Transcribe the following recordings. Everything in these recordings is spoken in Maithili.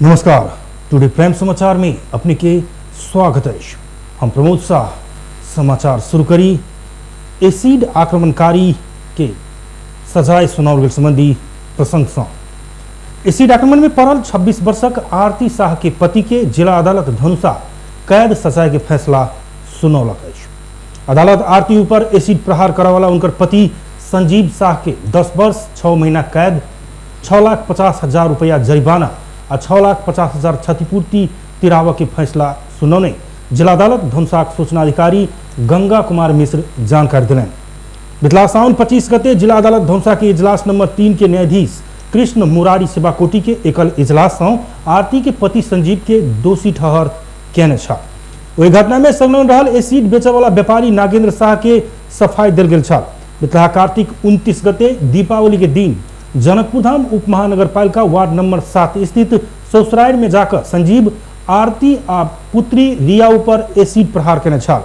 नमस्कार, टुडे प्राइम समाचार में अपने के स्वागत है। हम प्रमोद शाह। समाचार शुरू करी एसिड आक्रमणकारी के सजाय सुनाओल गेल संबंधी प्रसंग सँ। एसिड आक्रमण में पड़ल 26 वर्षक आरती शाह के पति के जिला अदालत धनुषा कैद सजाय के फैसला सुनौलक अछि। अदालत आरती ऊपर एसिड प्रहार करवाला उनकर पति संजीव शाह के 10 वर्ष 6 महीना कैद, 6,50,000 रुपया जरिमाना आ 6,50,000 क्षतिपूर्ति तिराव के फैसला सुनौने जिला अदालत धनुषाक सूचना अधिकारी गंगा कुमार मिश्र जानकारी दिलनि। बितला साउन 25 गते जिला अदालत धनुषा के इजलास नंबर 3 के न्यायाधीश कृष्ण मुरारी सेवाकोटी के एकल इजलास सँ आरती के पति संजीव के दोषी ठहर केने छल। ओहि घटना में संलग्न रहल एसिड बेचयवला व्यापारी नागेंद्र शाह के सफाई देल गेल छल। बितला कार्तिक 29 गते दीपावली के दिन जनकपुरधाम उप महानगरपालिका वार्ड नंबर 7 स्थित ससुरारि में जाकर संजीव आरती आ पुत्री रिया ऊपर एसिड प्रहार केने छल।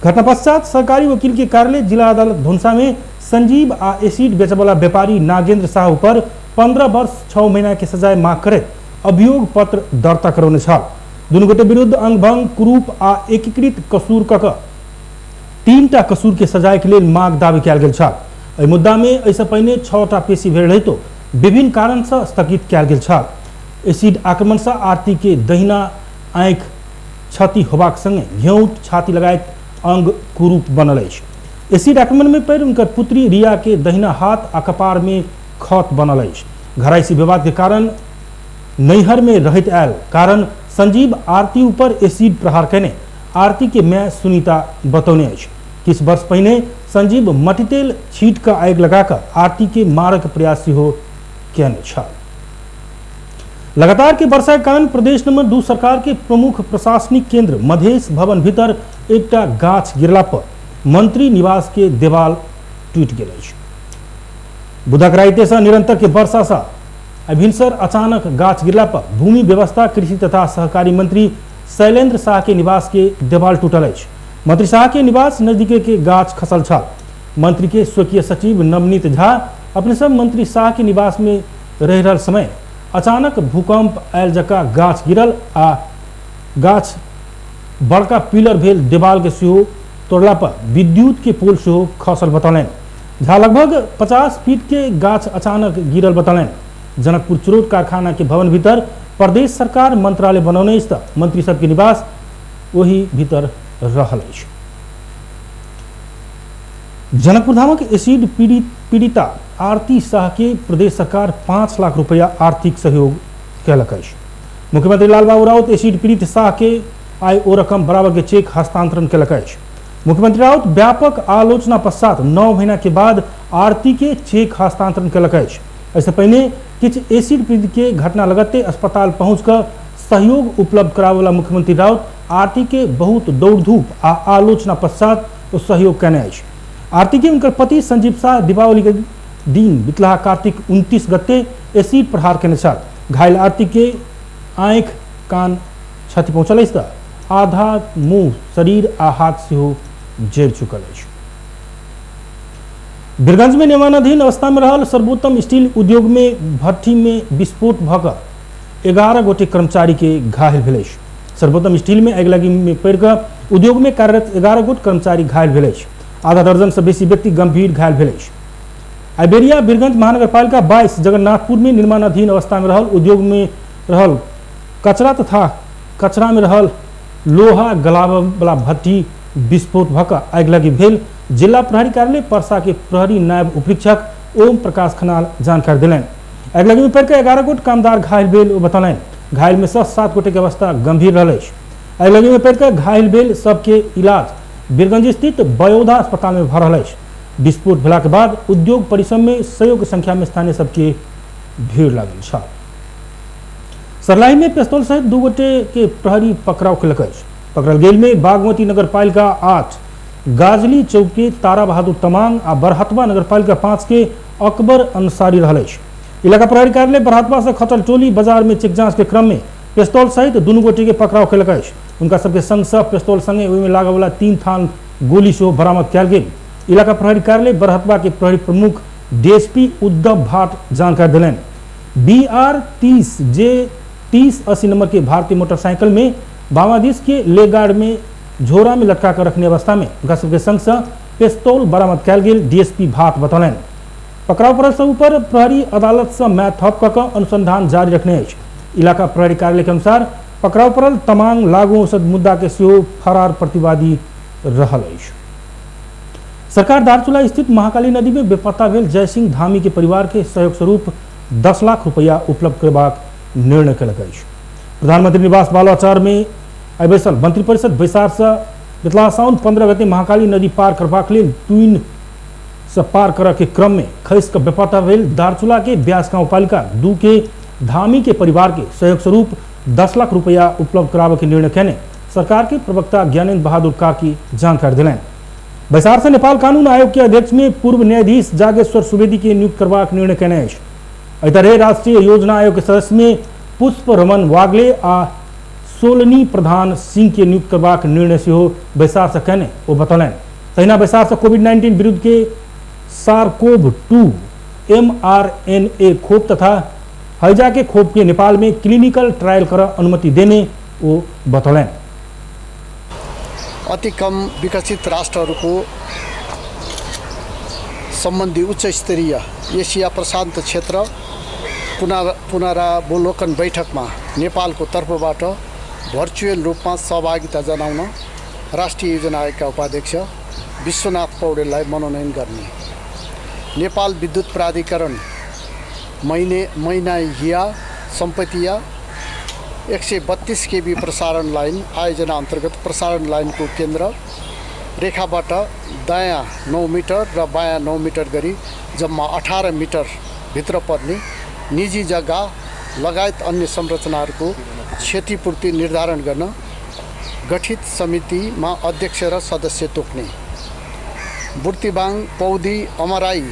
घटना पश्चात सरकारी वकील के कार्यालय जिला अदालत धनुषा में संजीव आ एसिड बेचयवला व्यापारी नागेंद्र शाह ऊपर 15 वर्ष 6 महीना के सजाय मांग करैत अभियोग पत्र दर्ता करौने छल। दुनू गोटे विरुद्ध अंगभंग, कुरूप आ एकीकृत कसूर कऽ 3टा कसूर के सजाय के लेल मांग दावी कयल गेल छल। एहि मुद्दा में एहिसँ पहिने 6टा पेशी भेल रहितो विभिन्न कारण सँ स्थगित कयल गेल छल। एसिड आक्रमण सँ आरती के दहिना आँखि क्षति होबाक संगे घेंट, छाती लगायत अंग कुरूप बनल अछि। एसिड आक्रमण में पड़ि उनकर पुत्री रिया के दहिना हाथ आ कपार में खत बनल अछि। घरायसी विवाद के कारण नैहर में रहैत आयल कारण संजीव आरती ऊपर एसिड प्रहार केने आरती के माय सुनीता बतौने अछि। किछु वर्ष पहिने संजीव मटितेल छीट कऽ आगि लगाकर आरती के मारक प्रयास सेहो केने छल। लगातार के वर्षा के कारण प्रदेश नंबर 2 सरकार के प्रमुख प्रशासनिक केंद्र मधेश भवन भीतर एकटा गाछ गिरला पर मंत्री निवास के देवाल टूटि गेल अछि। बुधक राति से निरंतर के वर्षा से भिनसर अचानक गाछ गिरला पर भूमि व्यवस्था, कृषि तथा सहकारी मंत्री शैलेंद्र शाह के निवास के देवाल टूटल अछि। मंत्री शाह के निवास नजदीके के गाछ खसल छल। मंत्री के स्वकीय सचिव नवनीत झा अपने सब मंत्री शाह के निवास में रह रहल समय अचानक भूकंप आयल जका गाछ गिरल आ गाछ बड़का पिलर भेल देवाल के सेहो तोड़ला पर विद्युत के पोल सेहो खसल बतौलनि। झा लगभग 50 फीट के गाछ अचानक गिरल बतौलनि। जनकपुर चुरोट कारखाना के भवन भीतर प्रदेश सरकार मंत्रालय बनौने अछि त मंत्री सबके निवास ओही भीतर रहल अछि। जनकपुरधामक एसिड पीड़िता आरती शाह के प्रदेश सरकार 5 लाख रुपया आर्थिक सहयोग कयलक अछि। मुख्यमंत्री लालबाबू राउत एसिड पीड़ित शाह के आइ ओ रकम बराबर के चेक हस्तांतरण कयलक अछि। मुख्यमंत्री राउत व्यापक आलोचना पश्चात 9 महीना के बाद आरती के चेक हस्तांतरण कयलक अछि। एहिसँ पहिने किछु एसिड पीड़ित के घटना लगते अस्पताल पहुँच कऽ सहयोग उपलब्ध कराबैवला मुख्यमंत्री राउत आरती के बहुत दौड़धूप आ आलोचना पश्चात ओ सहयोग कयने अछि। आरती के उनकर पति संजीव शाह दीपावली के दिन बितलाहा कार्तिक 29 गते एसिड प्रहार केने छल। घायल आरती के आँखि, कान क्षति पहुँचल अछि त आधा मुँह, शरीर आ हाथ सेहो जरि चुकल अछि। बीरगंज में निर्माणाधीन अवस्था में रहल सर्वोत्तम स्टील उद्योग में भट्ठी में विस्फोट भऽ कऽ 11 गोटे कर्मचारी के घायल भेल अछि। सर्वोत्तम स्टील में अगिलगी में पड़ि कऽ उद्योग में कार्यरत 11 गोट कर्मचारी घायल भेल अछि। आधा दर्जन से बेसी व्यक्ति गंभीर घायल भेल अछि। आइबेरिया बीरगंज महानगरपालिका 22 जगन्नाथपुर में निर्माणाधीन अवस्था में रहल उद्योग में रहल कचरा तथा कचरा में रहल लोहा गलाबऽ वाला भट्ठी विस्फोट भऽ कऽ आगिलगी भेल जिला प्रहरी कार्यालय परसा के प्रहरी नायब उपरीक्षक ओम प्रकाश खनाल जानकारी देलनि। अगिलगी में पड़ि कऽ 11 गोट कामदार घायल भेल ओ बतौलनि। घायल में सँ 7 गोटे के अवस्था गंभीर रहल अछि। अगिलगी में पड़ि कऽ घायल भेल सबके इलाज बीरगंज स्थित बयोधा अस्पताल में भऽ रहल अछि। विस्फोट भेला के बाद उद्योग परिसर में सैकड़ों के संख्या में स्थानीय सबके भीड़ लागल छल। सरलाही में पिस्तौल सहित 2 गोटे के प्रहरी पकड़ाव केलक अछि। पकड़ल गेल में बागमती नगरपालिका 8 गाजली चौक के तारा बहादुर तमांग आ बरहतवा नगरपालिका 5 के अकबर अंसारी रहल अछि। इलाका प्रहरी कार्यालय बरहतवा से खटल टोली बाजार में चेक जांच के क्रम में पिस्तौल सहित दुनू गोटे के पकड़ाव केलक अछि। उनका सबके संग से पिस्तौल संगे ओहिमे लागल 3 थान गोली सेहो बरामद कयल गेल। इलाका प्रहरी कार्यालय बरहतवा के प्रहरी प्रमुख डीएसपी उद्धव भाट जानकारी देलनि। BR 30 J 3080 नंबर के भारतीय मोटरसाइकिल में बांग्लादेश के लेगार्ड में झोरा में लटका कर रखने अवस्था में हुनका सबके संग से पिस्तौल बरामद कयल गेल डीएसपी भाट बतौलनि। पकड़ाव पड़ल सब ऊपर प्रहरी अदालत से मैथ थप कऽ अनुसंधान जारी रखने अछि। इलाका प्रहरी कार्यालय के अनुसार पकड़ाव पड़ल तमांग लागू औषध मुद्दा के सेहो फरार प्रतिवादी रहल अछि। सरकार दार्चुला स्थित महाकाली नदी में बेपत्ता भेल जयसिंह धामी के परिवार के सहयोग स्वरूप 10 लाख रुपया उपलब्ध करबाक निर्णय कयलक अछि। प्रधानमंत्री निवास बालुवाचार में आइ बैसल मंत्रिपरिषद बैसार से बितला साउन 15 गते महाकाली नदी पार करबाक लेल ट्विन से पार करऽ के क्रम में खसि कऽ बेपत्ता भेल दार्चुला के ब्यास गाउँपालिका 2 के धामी के परिवार के सहयोग स्वरूप 10 लाख रुपया उपलब्ध कराबऽ के निर्णय कयने सरकार के प्रवक्ता ज्ञानेन्द्र बहादुर कार्की जानकारी दिलनि। बैसार से नेपाल कानून आयोग के अध्यक्ष में पूर्व न्यायाधीश जागेश्वर सुवेदी के नियुक्त करबाक निर्णय कयने अछि। एहि तरह राष्ट्रीय योजना आयोग के सदस्य में पुष्प रमन वागले आ सोलनी प्रधान सिंह के नियुक्त करबाक निर्णय सेहो बैसार से कयने ओ बतौलनि। तहिना बैसार से कोविड-19 विरुद्ध के सारकोव 2 mRNA खोप तथा हैजा के खोप के नेपाल में क्लिनिकल ट्रायल कर अनुमति देने ओ बतौलनि। अति कम विकसित राष्ट्रहरूको सम्बन्धी उच्च स्तरीय एसिया प्रशान्त क्षेत्र पुनरावलोकन बैठकमा नेपालको तर्फबाट भर्चुअल रूपमा सहभागिता जनाउन राष्ट्रिय योजना आयोगका उपाध्यक्ष विश्वनाथ पौडेललाई मनोनयन गर्ने। नेपाल विद्युत प्राधिकरण महिनाहिया सम्पत्तिया 132 केबी प्रसारण लाइन आयोजना अन्तर्गत प्रसारण लाइनको केन्द्र रेखाबाट दायाँ 9 मिटर र बायाँ 9 मिटर गरी जम्मा 18 मिटर भित्र पर्ने निजी जग्गा लगायत अन्य संरचनाहरूको क्षतिपूर्ति निर्धारण गर्न गठित समितिमा अध्यक्ष र सदस्य तोक्ने। बुर्तिवाङ पौदी अमराई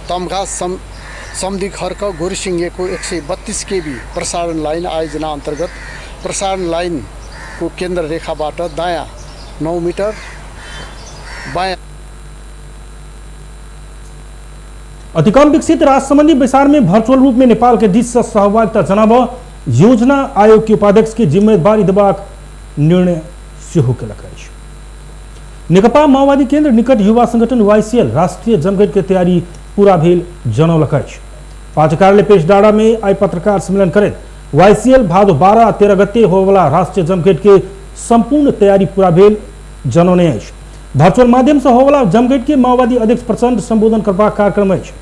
तमघा सम्धि खर्क गोरुसिंहेको 132 केबी प्रसारण लाइन आयोजना अन्तर्गत प्रसारण लाइनको केन्द्र रेखाबाट दायाँ 9 मिटर बायाँ। अतिकम विकसित राष्ट्र संबंधी बैसार में वर्चुअल रूप में नेपाल के दिस से सहभागिता जनाब योजना आयोग के उपाध्यक्ष के जिम्मेदारी देबाक निर्णय सेहो केलक अछि। नेकपा माओवादी केंद्र निकट युवा संगठन वाईसीएल राष्ट्रीय जमघट के तैयारी पूरा भेल जनौलक अछि। पार्टी कार्यालय पेशडाँडा में आइ पत्रकार सम्मेलन करैत वाईसीएल भादो 12 आ 13 गते होबयवला राष्ट्रीय जमघट के संपूर्ण तैयारी पूरा भेल जनौने अछि। वर्चुअल माध्यम से होबयवला जमघट के माओवादी अध्यक्ष प्रचंड संबोधन करबाक कार्यक्रम अछि।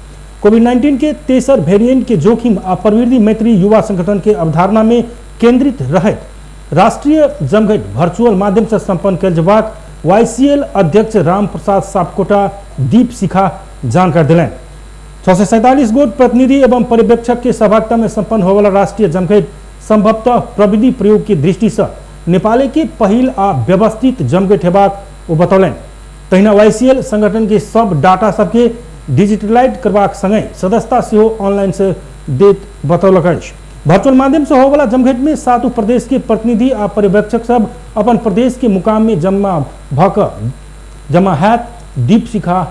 कोविड-19 के तेसर वेरिएंट के जोखिम आ प्रवृत्ति मैत्री युवा संगठन के अवधारणा में केंद्रित रहैत राष्ट्रीय जमघट वर्चुअल माध्यम से संपन्न कयल जेबाक वाईसीएल अध्यक्ष राम प्रसाद सापकोटा दीप शिखा जानकारी दिलनि। 647 गोट प्रतिनिधि एवं पर्यवेक्षक के सहभागिता में संपन्न होबयवला राष्ट्रीय जमघट संभवतः प्रविधि प्रयोग के दृष्टि से नेपाल के पहिल आ व्यवस्थित जमघट हेबाक ओ बतौलनि। तहिना वाईसीएल संगठन के सब डाटा सबके डिजिटलाइज करबाक संगहि सदस्यता सेहो ऑनलाइन से देत बतौलक अछि। वर्चुअल माध्यम से होबयवला जमघट में 7 प्रदेश के प्रतिनिधि आ पर्यवेक्षक सब अपन प्रदेश के मुकाम में जमा भऽ कऽ जमा हैत दीप शिखा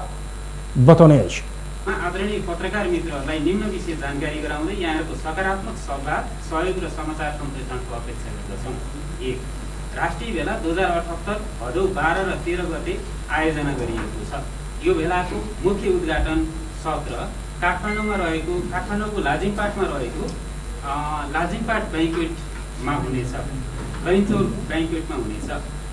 बतौने अछि। आदरणीय पत्रकार मित्रहरूलाई निम्न विषय जानकारी गराउँदै यहाँहरूको सकारात्मक संवाद, सहयोग र समाचार सम्प्रेषणको अपेक्षा गर्दछौँ। 1. राष्ट्रिय भेला 2078 भदौ 12 र 13 गते आयोजना गरिएको छ। यो भेलाको मुख्य उद्घाटन सत्र काठमाडौँको लाजिमपाटमा रहेको लाजिमपाट बैंक्वेटमा हुनेछ, लैनचौर बैंक्वेटमा हुनेछ।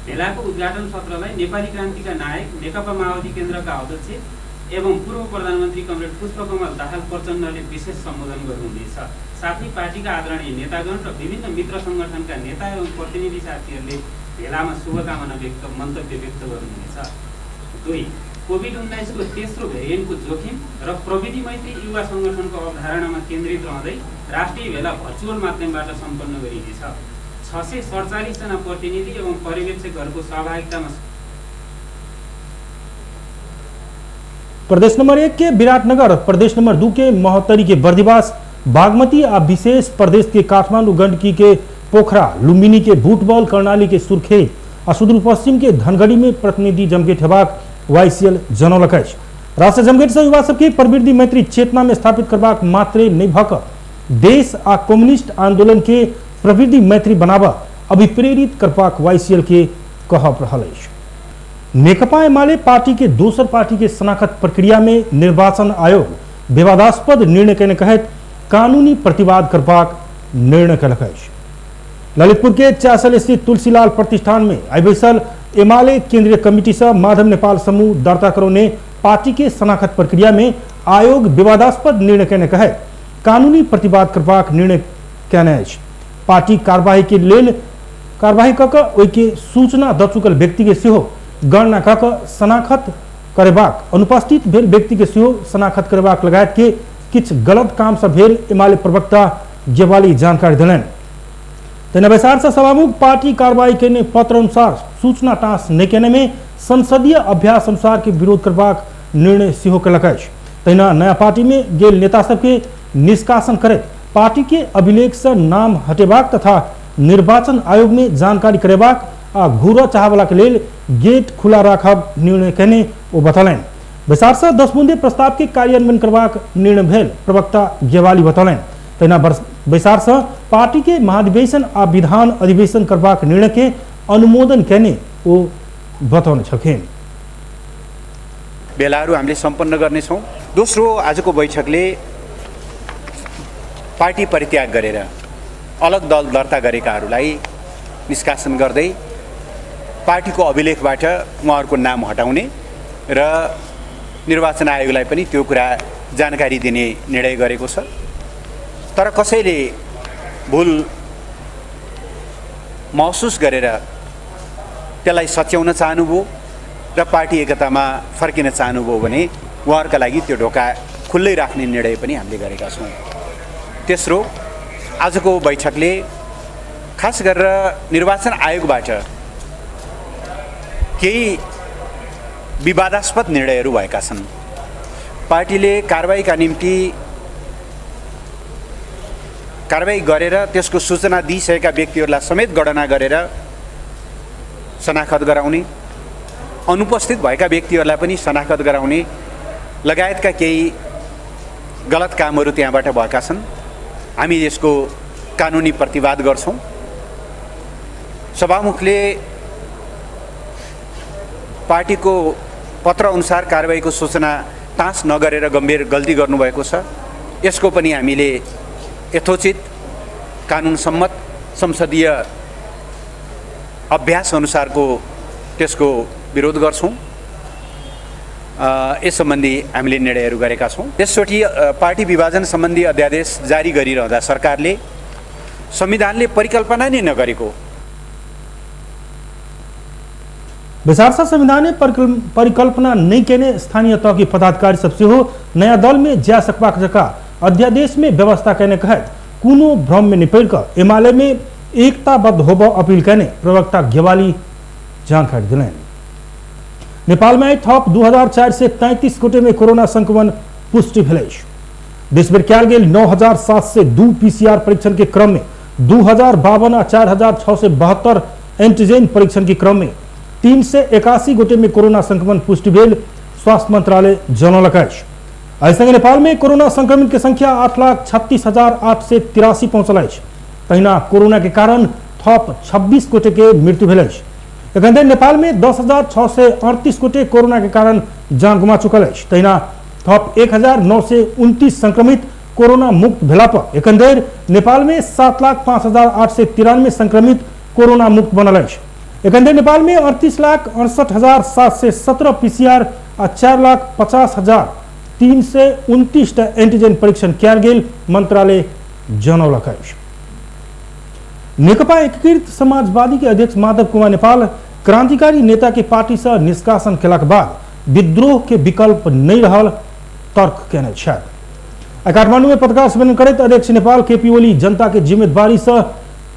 भेलाको उद्घाटन सत्रलाई नेपाली क्रान्तिका नायक नेकपा माओवादी केन्द्रका अध्यक्ष एवं पूर्व प्रधानमन्त्री कमरेड पुष्पकमल दाहाल प्रचण्डले विशेष सम्बोधन गर्नुहुनेछ। साथै पार्टीका आदरणीय नेतागण र विभिन्न मित्र सङ्गठनका नेता एवं प्रतिनिधि साथीहरूले भेलामा शुभकामना व्यक्त मन्तव्य व्यक्त गर्नुहुनेछ। 2. कोभिड-19 को तेस्रो भेरिएन्टको जोखिम र प्रविधि मैत्री युवा सङ्गठनको अवधारणामा केन्द्रित रहँदै राष्ट्रिय भेला भर्चुअल माध्यमबाट सम्पन्न गरिनेछ। 647 जना प्रतिनिधि एवं पर्यवेक्षकहरूको सहभागितामा प्रदेश नंबर 1 के विराटनगर, प्रदेश नंबर 2 के महोत्तरी के बर्दिवास, बागमती आ विशेष प्रदेश के काठमांडू, गंडकी के पोखरा, लुम्बिनी के बुटबल, कर्णाली के सुर्खेत आ सुदूरपश्चिम के धनगढ़ी में प्रतिनिधि जमघट हेबाक वाईसीएल जनौलक अछि। राष्ट्रीय जमघट से युवा सबके प्रवृत्ति मैत्री चेतना में स्थापित करबाक मात्रे नहि भऽ कऽ देश आ कम्युनिस्ट आंदोलन के प्रवृत्ति मैत्री बनाब अभिप्रेरित करबाक वाईसीएल के कहब रहल अछि। नेकपा एमाले पार्टी के दोसर पार्टी के शनाखत प्रक्रिया में निर्वाचन आयोग विवादास्पद निर्णय केने कहैत कानूनी प्रतिवाद करबाक निर्णय केलक अछि। ललितपुर के चासल स्थित तुलसीलाल प्रतिष्ठान में आइ बैसल एमाले केंद्रीय कमिटी से माधव नेपाल समूह दर्ता करौने पार्टी के शनाखत प्रक्रिया में आयोग विवादास्पद निर्णय केने कहैत कानूनी प्रतिवाद करबाक निर्णय केने अछि। पार्टी कार्रवाई के लेल कार्रवाई कऽ कऽ ओहिके सूचना दऽ चुकल व्यक्ति के सेहो गणना कऽ कऽ शनाखत करेबाक, अनुपस्थित भेल व्यक्ति के सेहो शनाखत करेबाक लगायत के किछु गलत काम सब भेल एमाले प्रवक्ता गेवाली जानकारी देलनि। तहिना बैसार से सभामुख पार्टी कार्रवाई केने पत्र अनुसार सूचना टाँस नहि केने में संसदीय अभ्यास अनुसार के विरोध करबाक निर्णय सेहो केलक अछि। तहिना नया पार्टी में गेल नेता सबके निष्कासन करैत पार्टी के अभिलेख से नाम हटेबाक तथा निर्वाचन आयोग में जानकारी करेबाक आ घूरऽ चाहवला के लेल गेट खुला राखब निर्णय केने ओ बतौलनि। बैसार से 10 बुंदे प्रस्ताव के कार्यान्वयन करबाक निर्णय भेल प्रवक्ता गेवाली बतौलनि। तहिना बैसार से पार्टी के महाधिवेशन आ विधान अधिवेशन करबाक निर्णय के अनुमोदन केने ओ बतौने छलखिन। बेलाहरू हामीले सम्पन्न गर्नेछौँ। दोस्रो, आजको बैठकले पार्टी परित्याग गरेर अलग दल दर्ता गरेकाहरूलाई निष्कासन गर्दै पार्टीको अभिलेखबाट उहाँहरूको नाम हटाउने र निर्वाचन आयोगलाई पनि त्यो कुरा जानकारी दिने निर्णय गरेको छ। तर कसैले भुल महसुस गरेर त्यसलाई सच्याउन चाहनुभयो र पार्टी एकतामा फर्किन चाहनुभयो भने उहाँहरूका लागि त्यो ढोका खुल्लै राख्ने निर्णय पनि हामीले गरेका छौँ। तेस्रो, आजको बैठकले खास गरेर निर्वाचन आयोगबाट केही विवादास्पद निर्णयहरू भएका छन्। पार्टीले कारबाहीका निम्ति कारबाही गरेर त्यसको सूचना दिइसकेका व्यक्तिहरूलाई समेत गणना गरेर शनाखत गराउने, अनुपस्थित भएका व्यक्तिहरूलाई पनि शनाखत गराउने लगायतका केही गलत कामहरू त्यहाँबाट भएका छन्। हामी यसको कानुनी प्रतिवाद गर्छौँ। सभामुखले पार्टीको पत्र अनुसार कारबाहीको सूचना तास नगरेर गम्भीर गल्ती गर्नुभएको छ। यसको पनि हामीले यथोचित कानुनसम्मत संसदीय अभ्यास अनुसारको त्यसको विरोध गर्छौँ। यस सम्बन्धी हामीले निर्णयहरू गरेका छौँ। त्यसचोटि पार्टी विभाजन सम्बन्धी अध्यादेश जारी गरिरहँदा सरकारले संविधानले परिकल्पना नै नगरेको बैसार संविधान परिकल्पना नहीं केने स्थानीय तह के पदाधिकारी सब सेहो नया दल में जा सकबाक जका अध्यादेश में व्यवस्था केने कहैत कोनो भ्रम में निपड़ कऽ एमाले में एकताबद्ध होब अपील केने प्रवक्ता गेवाली जानकारी दिलनि। नेपाल में थप 2433 गोटे में कोरोना संक्रमण पुष्टि भेल अछि। देशभरि कयल गेल 9702 पीसीआर परीक्षण के क्रम में 2052 आ 4672 एंटीजेन परीक्षण के क्रम में 381 गोटे में कोरोना संक्रमण पुष्टि भेल स्वास्थ्य मंत्रालय जनौलक अछि। एहि संगे नेपाल में कोरोना संक्रमित के संख्या 8,36,883 पहुंचल अछि। तहिना कोरोना के कारण थप 26 गोटे के मृत्यु भेल अछि। एखन धरि नेपाल में 10,638 गोटे कोरोना के कारण जान गुमा चुकल अछि। तहिना थप 1,929 संक्रमित कोरोना मुक्त भेला पर एखन धरि नेपाल में 7,05,893 संक्रमित कोरोना मुक्त बनल अछि। एखन धरि नेपाल में 38,68,717 पीसीआर आ 4,50,329 टा एंटीजेन परीक्षण कयल गेल मंत्रालय जनौलक अछि। नेकपा एकीकृत समाजवादी के अध्यक्ष माधव कुमार नेपाल क्रांतिकारी नेता के पार्टी से निष्कासन केलाक बाद विद्रोह के विकल्प नहीं रहल तर्क केने छथि। काठमांडू में पत्रकार सम्मेलन करैत अध्यक्ष नेपाल केपी ओली जनता के जिम्मेदारी से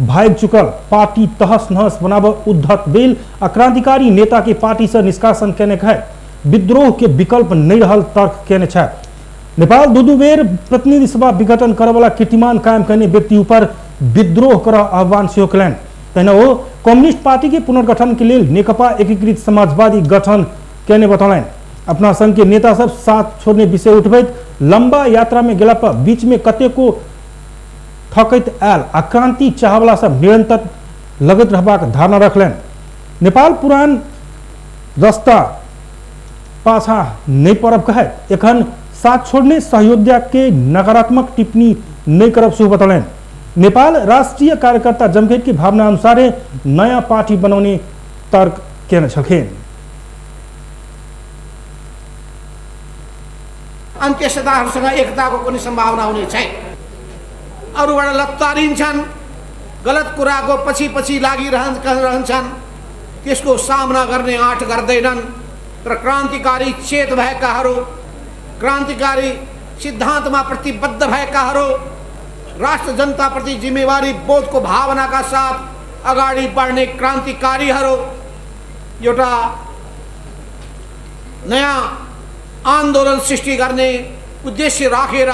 भागि चुकल पार्टी तहस नहस बनाब उद्धत भेल आ क्रांतिकारी नेता के पार्टी से निष्कासन केने कहैत विद्रोह के विकल्प नहीं रहल तर्क केने छथि। नेपाल दू दू बेर प्रतिनिधि सभा विघटन करवला कीर्तिमान कायम करने व्यक्ति ऊपर विद्रोह कर आह्वान सेहो कयलनि। तहिना ओ कम्युनिस्ट पार्टी के पुनर्गठन के लेल नेकपा एकीकृत समाजवादी गठन केने बतौलनि। अपना संघ के नेता सब साथ छोड़ने विषय उठबैत लंबा यात्रा में गेला पर बीच में कतेको थकैत आयल आ क्रांति चाहवला सब निरंतर लगैत रहबाक धारणा रखलनि। नेपाल पुरान रास्ता पाछा नहीं पड़ब कहैत एखन साथ छोड़ने सहयोध्या के नकारात्मक टिप्पणी नहीं करब सेहो बतौलनि। नेपाल राष्ट्रीय कार्यकर्ता जमघट की भावना अनुसार नयाँ पार्टी बनाउने तर्क केने छलखिन। अन्त्यसताहरूसँग एकताको कुनै सम्भावना हुने छैन। अरूबाट लत्तारिन्छन्, गलत कुराको पछि पछि लागिरहन्छन्, त्यसको सामना गर्ने आँट गर्दैनन्। तर क्रान्तिकारी चेत भएकाहरू, क्रान्तिकारी सिद्धान्तमा प्रतिबद्ध भएकाहरू, राष्ट्र जनताप्रति जिम्मेवारी बोधको भावनाका साथ अगाडि बढ्ने क्रान्तिकारीहरू एउटा नयाँ आन्दोलन सृष्टि गर्ने उद्देश्य राखेर,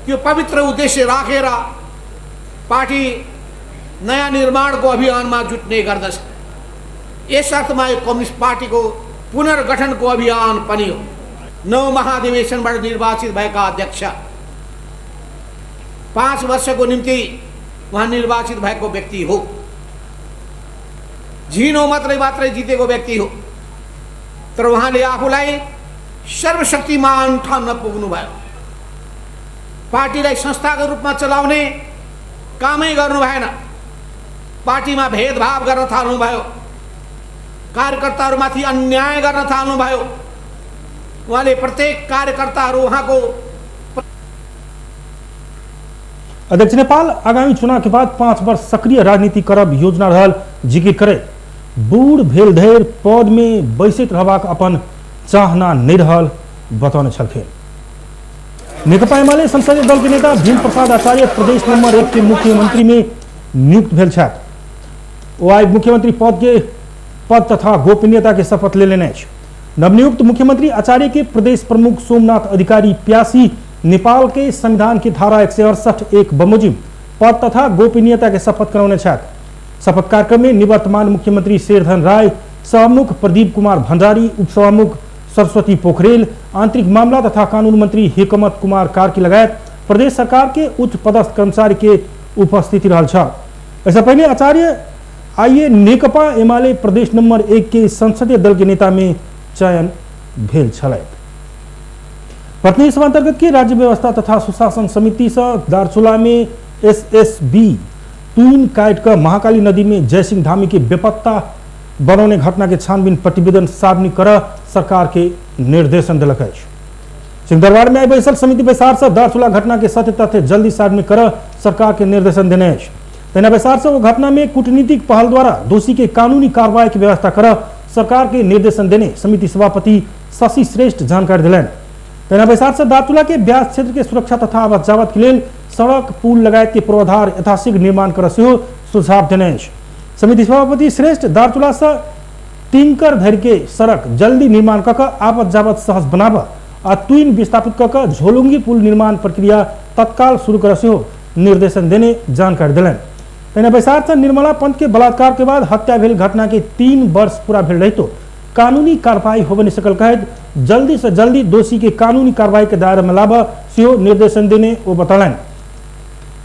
त्यो पवित्र उद्देश्य राखेर पार्टी नयाँ निर्माणको अभियानमा जुट्ने गर्दछ। यस अर्थमा यो कम्युनिस्ट पार्टीको पुनर्गठनको अभियान पनि हो। 9 महाधिवेशनबाट निर्वाचित भएका अध्यक्ष, 5 वर्षको निम्ति उहाँ निर्वाचित भएको व्यक्ति हो, झिनो मात्रै मात्रै जितेको व्यक्ति हो, तर उहाँले आफूलाई सर्वशक्तिमान ठान्न पुग्नु भयो। पार्टीलाई संस्थाको रूपमा चलाउने कामै गर्नु भएन, पार्टीमा भेदभाव गर्न थाल्नुभयो, कार्यकर्ताहरूमाथि अन्याय गर्न थाल्नुभयो। उहाँले प्रत्येक कार्यकर्ताहरू उहाँको अध्यक्ष नेपाल आगामी चुनाव के बाद 5 वर्ष सक्रिय राजनीति करब योजना रहल जिकिर करे बूढ़ भेल धैर पद में बैसैत रहबाक अपन चाहना नहीं रहल बतौने छलखिन। नेकपा एमाले संसदीय दल के नेता भीम प्रसाद आचार्य प्रदेश नंबर 1 के मुख्यमंत्री में नियुक्त भेल छथि। ओ आइ मुख्यमंत्री पद के पद तथा गोपनीयता के शपथ ले लेने अछि। नवनियुक्त मुख्यमंत्री आचार्य के प्रदेश प्रमुख सोमनाथ अधिकारी प्यासी नेपाल के संविधान की धारा 168(1) बमोजिम पद तथा गोपनीयता के शपथ करौने छथि। शपथ कार्यक्रम में निवर्तमान मुख्यमंत्री शेरधन राय, सभामुख प्रदीप कुमार भंडारी, उपसभामुख सरस्वती पोखरेल, आंतरिक मामला तथा कानून मंत्री हेकमत कुमार कार्की लगायत प्रदेश सरकार के उच्च पदस्थ कर्मचारी के उपस्थिति रहल छल। ऐसा पहले आचार्य आइए नेकपा एमाले प्रदेश नंबर 1 के संसदीय दल के नेता में चयन भेल छलथि। प्रतिनिधि सभा अंतर्गत के राज्य व्यवस्था तथा सुशासन समिति से दार्चुला में एसएसबी 3 काट कर महाकाली नदी में जयसिंह धामी के बेपत्ता बनौने घटना के छानबीन प्रतिवेदन सार्वजनिक कर सरकार के निर्देशन दिलक अछि। सिंहदरबार में आई बैसल समिति बैसार से दार्चुला घटना के सत्य तथ्य जल्दी सार्वजनिक कर सरकार के निर्देशन देने अछि। तहिना बैसार से वो घटना में कूटनीतिक पहल द्वारा दोषी के कानूनी कार्रवाई की व्यवस्था कर सरकार के निर्देशन देने समिति सभापति शशि श्रेष्ठ जानकारी दिलनि। तहिना बैसार से दार्चुला के ब्यास क्षेत्र के सुरक्षा तथा आवात जावत के लेल सड़क पुल लगायत के पूर्वाधार यथाशीघ्र निर्माण कर सेहो सुझाव देने अछि। समिति सभापति श्रेष्ठ दार्चुला से तिंकर धरि के सड़क जल्दी निर्माण कऽ आवत जावत सहज बनाब आ तुइन विस्थापित कऽ झोलुंगी पुल निर्माण प्रक्रिया तत्काल शुरू कर सेहो निर्देशन देने जानकारी दिलनि। तहिना बैसार से निर्मला पंत के बलात्कार के बाद हत्या भेल घटना के 3 वर्ष पूरा भेल रहितो कानूनी कार्रवाई होबे नहीं सकल कहैत जल्दी से जल्दी दोषी के कानूनी कार्रवाई के दायरा में लाब सेहो निर्देशन देने ओ बतौलनि।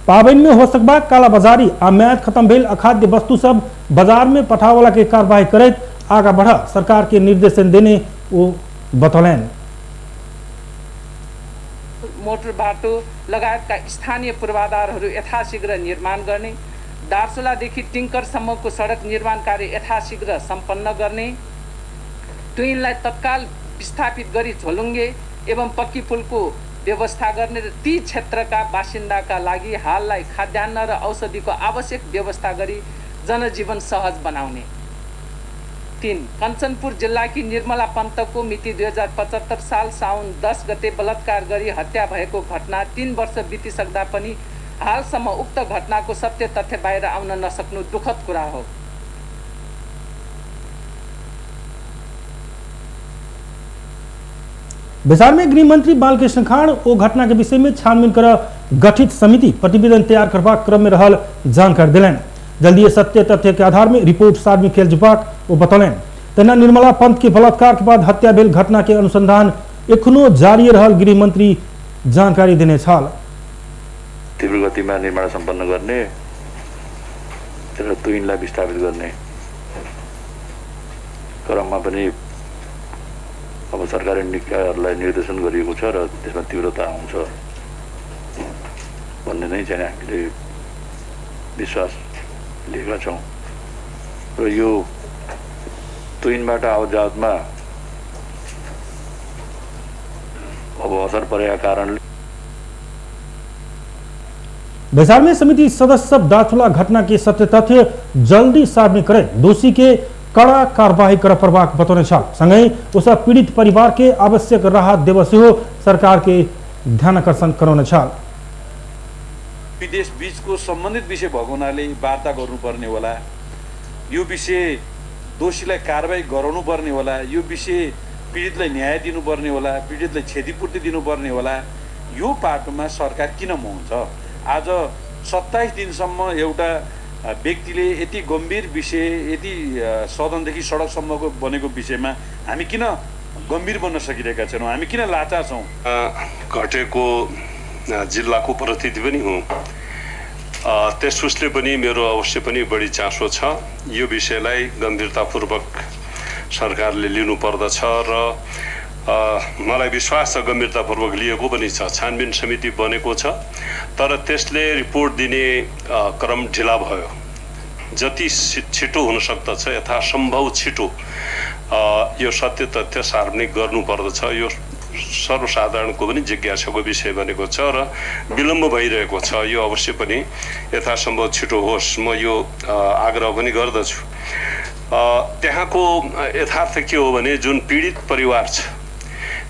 पाबनि में हो सकबा कालाबाजारी आ म्याद खत्म भेल अखाद्य वस्तु सब बाजार में पठावला के कार्रवाई करैत आगा बढ़ सरकार के निर्देशन देने ओ बतौलनि। मोटर बाटो लगायतका स्थानीय पूर्वाधारहरू यथाशीघ्र निर्माण गर्ने, दार्चुलादेखि टिङ्करसम्मको सडक निर्माण कार्य यथाशीघ्र सम्पन्न गर्ने, ट्रेनलाई तत्काल विस्थापित गरी झोलुङ्गे एवं पक्की पुलको व्यवस्था गर्ने र ती क्षेत्रका बासिन्दाका लागि हाललाई खाद्यान्न र औषधिको आवश्यक व्यवस्था गरी जनजीवन सहज बनाउने। 3. कञ्चनपुर जिल्लाकी निर्मला पन्तको मिति 2075 साल साउन 10 गते बलात्कार गरी हत्या भएको घटना 3 वर्ष बितिसक्दा पनि हालसम्म उक्त घटनाको सत्य तथ्य बाहिर आउन नसक्नु दुःखद कुरा हो। बैसार में गृह मंत्री बालकृष्ण खाड़ ओ घटना के विषय में छानबीन कर गठित समिति प्रतिवेदन तैयार करबाक क्रम में रहल जानकारी दिलनि। जल्दी सत्य तथ्य के आधार में रिपोर्ट सार्वजनिक कयल जेबाक ओ बतौलनि। तहिना निर्मला पंत के बलात्कार के बाद हत्या भेल घटना के अनुसंधान एखनो जारी रहल गृह मंत्री जानकारी देने छल। तीव्र गतिमा निर्माण सम्पन्न गर्ने र तुइनलाई विस्थापित गर्ने क्रममा पनि अब सरकारी निकायहरूलाई निर्देशन गरिएको छ र त्यसमा तीव्रता आउँछ भन्ने नै चाहिँ हामीले विश्वास लिएका छौँ। र यो तुइनबाट आवत जावतमा अब असर परेका कारणले बैसार में समिति सदस्य सब दार्चुला घटना के सत्य तथ्य जल्दी सार्वजनिक करे दोषी के कड़ा कार्यवाही कर पड़बाक बतौने छल। संगहि ओ सब पीड़ित परिवार के आवश्यक राहत देबऽ सेहो सरकार के ध्यानाकर्षण करौने छल। विदेश बीचको सम्बन्धित विषय भएको हुनाले वार्ता गर्नुपर्ने होला, यो विषय दोषीलाई कारवाही गराउनु पर्ने होला, यो विषय पीडितलाई न्याय दिनुपर्ने होला, पीडितलाई क्षतिपूर्ति दिनुपर्ने होला। यो पाटोमा सरकार किन मौन छ? आज 27 दिनसम्म एउटा व्यक्तिले यति गम्भीर विषय, यति सदनदेखि सडकसम्मको बनेको विषयमा हामी किन गम्भीर बन्न सकिरहेका छैनौँ? हामी किन लाचार छौँ? घटेको जिल्लाको प्रतिनिधि पनि हुँ, त्यसले पनि मेरो अवश्य पनि बढी चासो छ। यो विषयलाई गम्भीरतापूर्वक सरकारले लिनुपर्दछ र मलाई विश्वास छ गम्भीरतापूर्वक लिएको पनि छ। छानबिन समिति बनेको छ, तर त्यसले रिपोर्ट दिने क्रम ढिला भयो। जति छिटो हुन सक्दछ यथासम्भव छिटो यो सत्य तथ्य सार्वजनिक गर्नुपर्दछ। यो सर्वसाधारणको पनि जिज्ञासाको विषय बनेको छ र विलम्ब भइरहेको छ। यो अवश्य पनि यथासम्भव छिटो होस्, म यो आग्रह पनि गर्दछु। त्यहाँको यथार्थ के हो भने जुन पीडित परिवार छ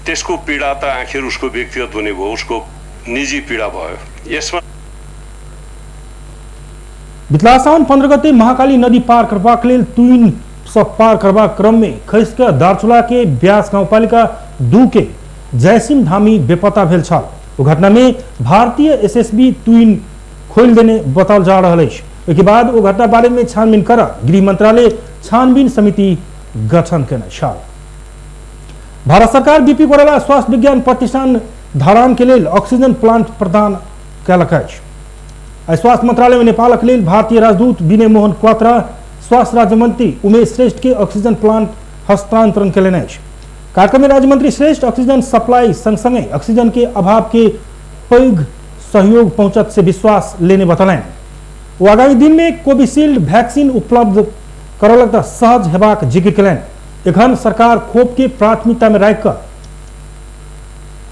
त्यसको पीडा त आखिर उसको व्यक्तिगत हुने भयो, उसको निजी पीडा भयो। यसमा बितला साउन 15 गते महाकाली नदी पार करबाक लेल तुइन सब पार करबाक क्रम में खसि कऽ दार्चुला के ब्यास गाउँपालिका 2 के जयसिंह धामी बेपत्ता भेल छल। ओ घटना में भारतीय एसएसबी तुइन खोलि देने बताओल जा रहल अछि। ओहिके बाद ओ घटना बारे में छानबीन कर गृह मंत्रालय छानबीन समिति गठन केने छल। भारत सरकार बीपी कोइराला स्वास्थ्य विज्ञान प्रतिष्ठान धरान के लेल ऑक्सीजन प्लांट प्रदान कयलक अछि। स्वास्थ्य मंत्रालय में नेपालक लेल भारतीय राजदूत विनय मोहन क्वात्रा स्वास्थ्य राज्य मंत्री उमेश श्रेष्ठ के ऑक्सीजन प्लांट हस्तांतरण कयलनि अछि। कार्यक्रम में राज्यमंत्री श्रेष्ठ ऑक्सीजन सप्लाई संग संगे ऑक्सीजन के अभाव के पैघ सहयोग पहुंचत से विश्वास लेने बतौलनि। वो आगामी दिन में कोविशील्ड वैक्सीन उपलब्ध करौलक तऽ सहज हेबाक जिक्र कयलनि। एखन सरकार खोप के प्राथमिकता में राखि कऽ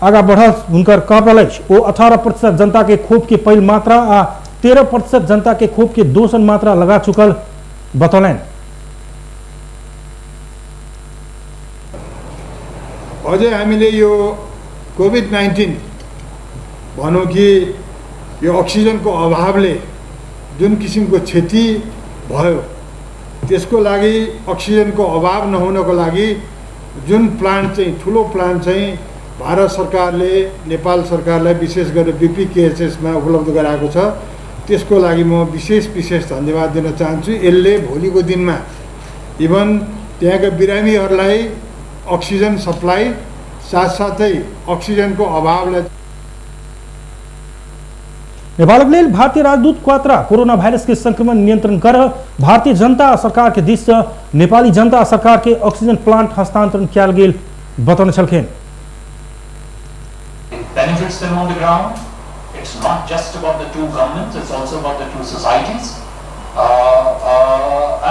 आगा बढ़ल हुनकर कहब रहल अछि। ओ 18% जनता के खोप के पहिल मात्रा आ 13% जनता के खोप के दोसर मात्रा लगा चुकल बतौलनि। अझै हामीले यो कोभिड-19 भनौँ कि यो अक्सिजनको अभावले जुन किसिमको क्षति भयो त्यसको लागि अक्सिजनको अभाव नहुनको लागि जुन प्लान्ट चाहिँ ठुलो प्लान्ट चाहिँ भारत सरकारले नेपाल सरकारलाई विशेष गरेर बिपिकेएचएसमा उपलब्ध गराएको छ त्यसको लागि म विशेष विशेष धन्यवाद दिन चाहन्छु। यसले भोलिको दिनमा इभन त्यहाँका बिरामीहरूलाई अक्सिजन सप्लाई साथसाथै अक्सिजनको अभावलाई नेपालक लेल भारतीय राजदूत क्वात्रा कोरोना वायरस के संक्रमण नियंत्रण कर भारतीय जनता सरकार के दिस से नेपाली जनता सरकार के ऑक्सीजन प्लांट हस्तांतरण कयल गेल बतौने छलखिन। It benefits them on the ground. It's not just about the two governments, it's also about the two societies.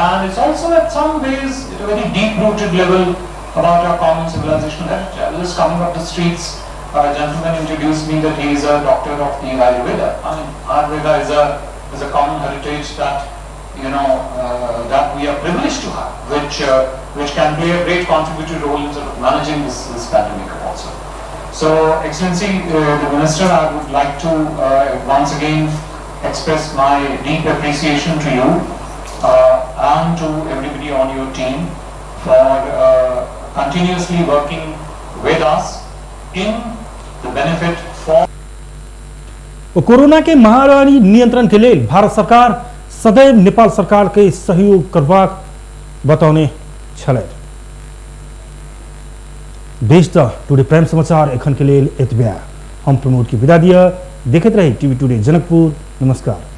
And it's also at some ways at a very deep-rooted level about our common civilizational heritage. I was just coming up the streets, a gentleman introduced me that he is a doctor of the Ayurveda. I mean, Ayurveda is a common heritage that, you know, that we are privileged to have, which can play a great contributory role in sort of managing this pandemic also. So, Excellency, the Minister, I would like to once again express my deep appreciation to you and to everybody on your team for continuously working with us in the benefit for corona के महामारी नियंत्रण के लिए भारत सरकार सदैव नेपाल सरकार के सहयोग करबाक बतौने छलै। बेस त टुडे प्राइम समाचार एखन के लेल एतबे। हम प्रमोद के विदा दिया। देखैत रही टीवी टुडे जनकपुर। नमस्कार।